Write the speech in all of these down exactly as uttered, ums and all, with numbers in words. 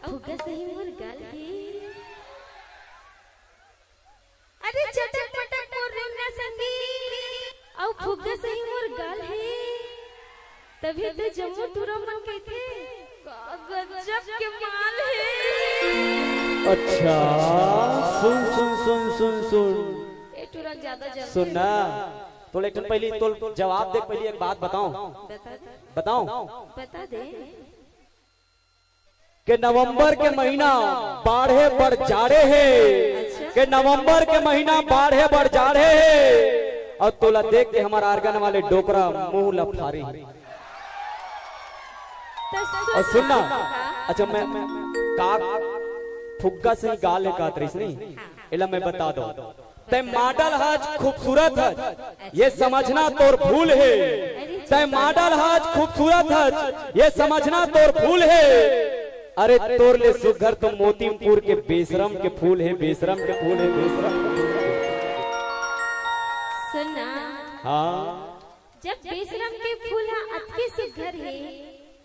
अउ फुग्गा सही मोर गाल हे। अरे चटक पटक मोर रेंगना संगी, अउ फुग्गा सही मोर गाल हे। तभी तो जम्मो टूरा मन कहिथे, "का गजब के माल हे।" अच्छा, सुन, सुन, सुन, सुन, सुन। ए टूरा ज्यादा जल्दी सुन ना, तोले एक ठन पहली तोल जवाब दे, पहली एक बात बताऊं? बता दे। बताऊं? बता दे। के नवंबर के महीना बाढ़े बर जाड़े हे, अच्छा। के नवंबर के महीना बाढ़े बर जाड़े हे, अउ तोला देख के हमर आर्गन वाले डोकरा मुंह ला फारे हे। तो सुन अउ सुन ना, हाँ। अच्छा मैं का फुग्गा सही गाल हे काहत रहिस नहीं, हाँ। एला मैं बता दो। तै मॉडल हच, खूबसूरत हच, ये समझना तोर भूल हे। तै मॉडल हच, खूबसूरत हच, ये समझना तोर भूल हे। अरे तोर ले सुघर तो मोतीपुर के बेशरम के फूल हे, बेशरम के फूल हे, बेशरम के फूल हे। सुन ना, हाँ। जब बेशरम के फूल ह अतके सुघर हे,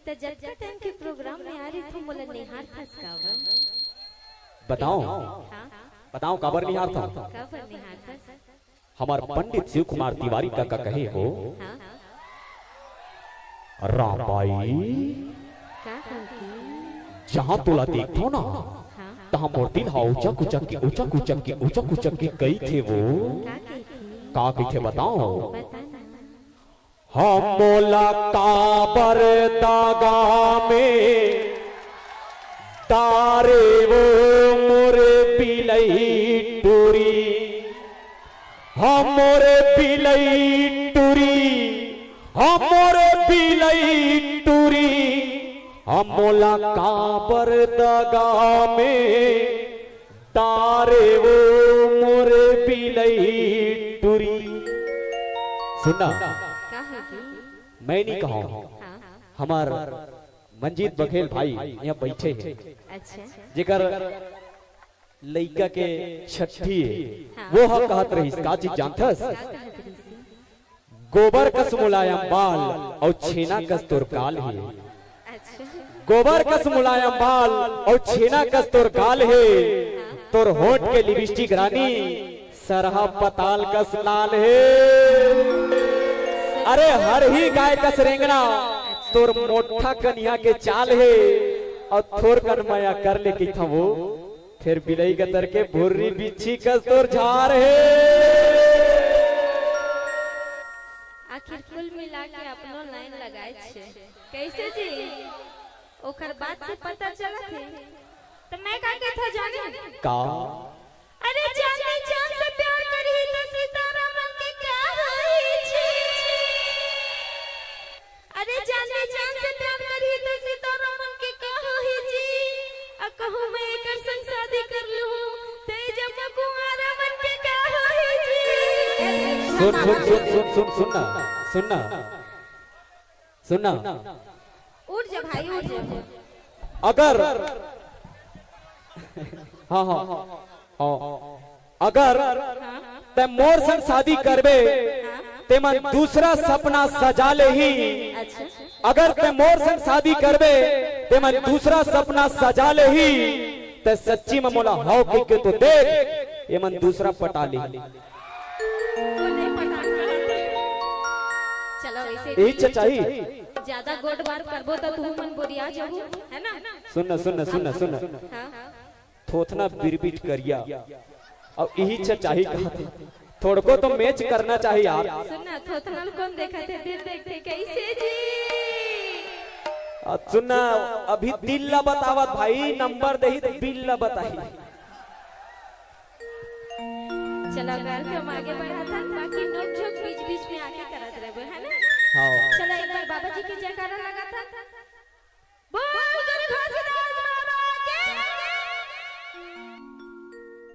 त जतका टाइम के प्रोग्राम में आ रही, तू मोला निहारथस काबर? बताओ। हाँ? बताओ, काबर निहारथंव? काबर निहारथस? हमर पंडित शिव कुमार तिवारी कका कहे हो, हाँ? रामबाई, का कहती? जहाँ तोला देखथंव ना, हाँ? तहाँ मोर दिल हा उचक उचक के, उचक उचक के, उचक उचक के कहिथे वो। का कहती? का कहिथे बताओ? बता ना। हमोला काबर दागा में डारे वो मोर बिलई टूरी, हमोर बिलई टूरी, हमोर बिलई टूरी, हमोला काबर दागा में डारे वो मोर बिलई टूरी। सुन ना, का हे जी? मैं नहीं कहूँ, हाँ। हमर मंजीत बघेल भाई यहाँ बैठे हे, अच्छा। जेकर लइका के छट्ठी हे, हाँ। वो ह कहत रहिस, का चीज जानथस? का कहत रहिस? गोबर कस मुलायम बाल अउ छेना कस तोर गाल हे। अच्छा। गोबर कस मुलायम बाल अउ छेना कस तोर गाल हे। तोर होंठ के लिपस्टिक रानी सरहा पताल कस लाल हे। अरे हरही गाय कस रेंगना तोर मोट्ठा कनिहा के चाल हे। अउ थोरकन मया कर ले कहिथंव वो। फेर बिलई गतर के भुर्री बिच्छी कस तोर झार हे। आखिर कुल मिला के अपनो लाइन लगाए छे। कैसे जी? ओकर बात से पता चलत हे। त मैं का कहत हंव जाने? का? अरे चांदनी चांद से प्यार करही त सीतारामन के का होही जी? अरे चांदनी चांद से प्यार करही त सीतारामन के का होही जी? अ कहूँ मैं एकर संग शादी कर लूँ त ए जम्मो कुंवारा मन के का होही जी? सुन, सुन, सुन, सुन, सुन, सुन ना, सुन ना, सुन ना। उठ जा भाई, उठ जा। अगर हाँ, हाँ, हाँ। अगर तै मोर संग शादी करबे, तेमन दूसरा सपना सजा लेही। अच्छा। अगर तै मोर संग शादी करबे, तेमन दूसरा सपना सजा लेही। तै सच्ची में मोला हव कहिके तो देख, एमन दूसरा पटा लेही। वो नहीं पता। चलो, वैसे यही चचाई। ज्यादा गोठ बात करबो त तुहू मन बोरिया जाबो, है ना? सुन ना, सुन ना, सुन ना, सुन ना। हाँ। थोथना बिरबिट करिया। अब यही चचाई कहत हे। थोड़को तो मैच करना चाहिए यार। सुन ना, थोथना ल कौन देखत हे? दिल देखथे कैसे जी? आ, सुन ना, अभी दिल ला बतावत भाई, नंबर देही त बिल ला बताही। चला, कार्यक्रम आगे बढ़ाथन, बाकी नोक-झोंक बीच-बीच में आके करत रहबो, है ना? हाँ। चला, एक बार बाबा जी के जयकारा लगाथन। बोल